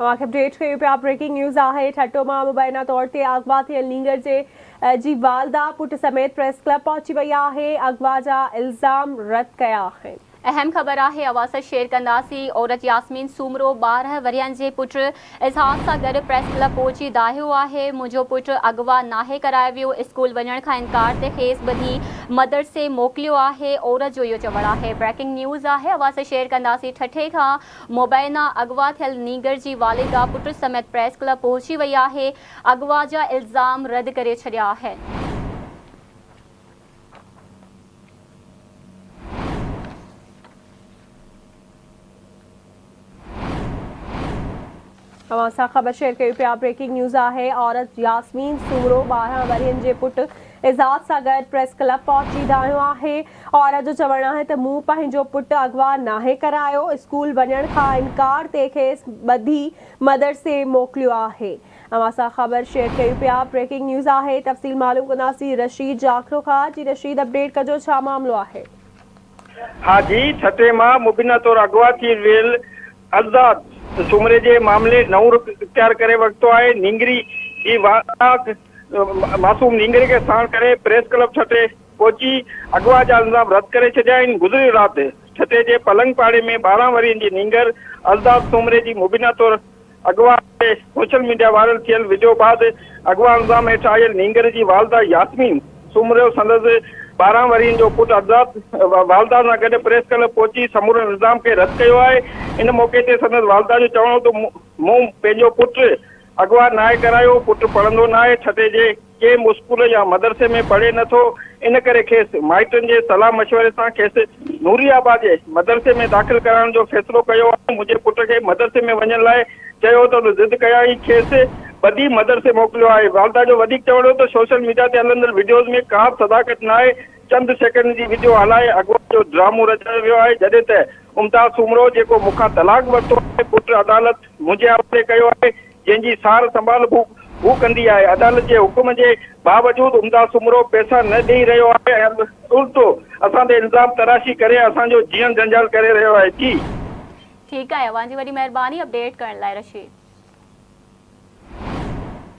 اوهان کي اپڊيٽ ڪيون پيا بريڪنگ نيوز آهي ٺٽو مان مبينا طور تي اغوا ٿيل نينگر جي جي والده پٽ سميت پريس ڪلب پهچي وئي آهي اغوا جا الزام رد ڪيا آهن. اهم خبر آهي اوهان سان شيئر ڪنداسين عورت ياسمين سومرو 12 ورهين جي پٽ اظهار سان گڏ پريس ڪلب پهچي دانهيو آهي منهنجو پٽ اغوا ناهي ڪرايو ويو اسڪول وڃڻ کان انڪار تي کيس ٻڌي مدرسي موڪليو آهي عورت جو اهو چوڻ آهي بريڪنگ نيوز آهي اوهان سان شيئر ڪنداسين ٺٽي کان مبينا اغوا ٿيل نينگر جي والده پٽ سميت پريس ڪلب پهچي وئي آهي، اغوا جا الزام رد ڪري ڇڏيا آهن. اوهان سان خبر شيئر ڪيون پيا بريڪنگ نيوز آهي عورت ياسمين سومرو 12 ورهين جي پٽ اعزاز سان گڏ پريس ڪلب پهچي دانهيو آهي عورت جو چوڻ آهي ته مون پنهنجو پٽ اغوا ناهي ڪرايو اسڪول وڃڻ کان انڪار تي کيس ٻڌي مدرسي موڪليو آهي اوهان سان خبر شيئر ڪيون پيا بريڪنگ نيوز آهي تفصيل معلوم ڪنداسين رشيد جاکرو کان جي رشيد اپڊيٽ ڪجو ڇا معاملو آهي. ها جي ٺٽي مان مبينا طور اغوا ٿي ويل آزاد سومري جي معاملي نئون رخ اختيار ڪري ورتو آهي، نينگري جي والده معصوم نينگري کي ساڻ ڪري پريس ڪلب ٺٽي پهچي اغوا جا الزام رد ڪري ڇڏيا آهن، گذريل رات ٺٽي جي پلنگ پاڙي ۾ 12 ورهين جي نينگر آزاد سومري جي مبينا طور اغوا تي سوشل ميڊيا وائرل ٿيل وڊيو بعد اغوا الزام هيٺ آيل نينگر جي والده ياسمين سومرو سندس 12 ورهين جو پٽ ارزاد والده سان گڏ پريس ڪلب پهچي سمورن الزام کي رد ڪيو آهي ان موقعي تي سندس والده جو چوڻ هو ته مون پنهنجو پٽ اغوا ناهي ڪرايو پٽ پڙهندو ناهي ٺٽي جي ڪنهن به اسڪول يا مدرسي ۾ پڙهي نه ٿو، ان ڪري کيس مائٽن جي صلاح مشوري سان کيس نوري آباد جي مدرسي ۾ داخل ڪرائڻ جو فيصلو ڪيو آهي، منهنجي پٽ کي مدرسي ۾ وڃڻ لاء چيو ته هن ضد ڪيائين کيس ٻڌي مدرسي موڪليو آهي، والده جو وڌيڪ چوڻ هو ته سوشل ميڊيا تي هلندڙ وڊيوز ۾ ڪا به صداقت ناهي، چند سيڪنڊن جي وڊيو هلائي اغوا جو ڊرامو رچايو ويو آهي، جڏهن ته امتاز سومرو جيڪو مون کان طلاق ورتو آهي، پٽ عدالت منهنجي حوالي ڪيو آهي، جنهن جي سار سنڀال به هو ڪندي آهي، عدالت جي حڪم جي باوجود امداد سومرو پئسا نه ڏئي رهيو آهي ۽ الٽو اسان تي الزام تراشي ڪري اسان جو جيئڻ جنجال ڪري رهيو آهي. جي. ٺيڪ آهي اوهان جي وڏي مهرباني اپڊيٽ ڪرڻ لاء رشيد.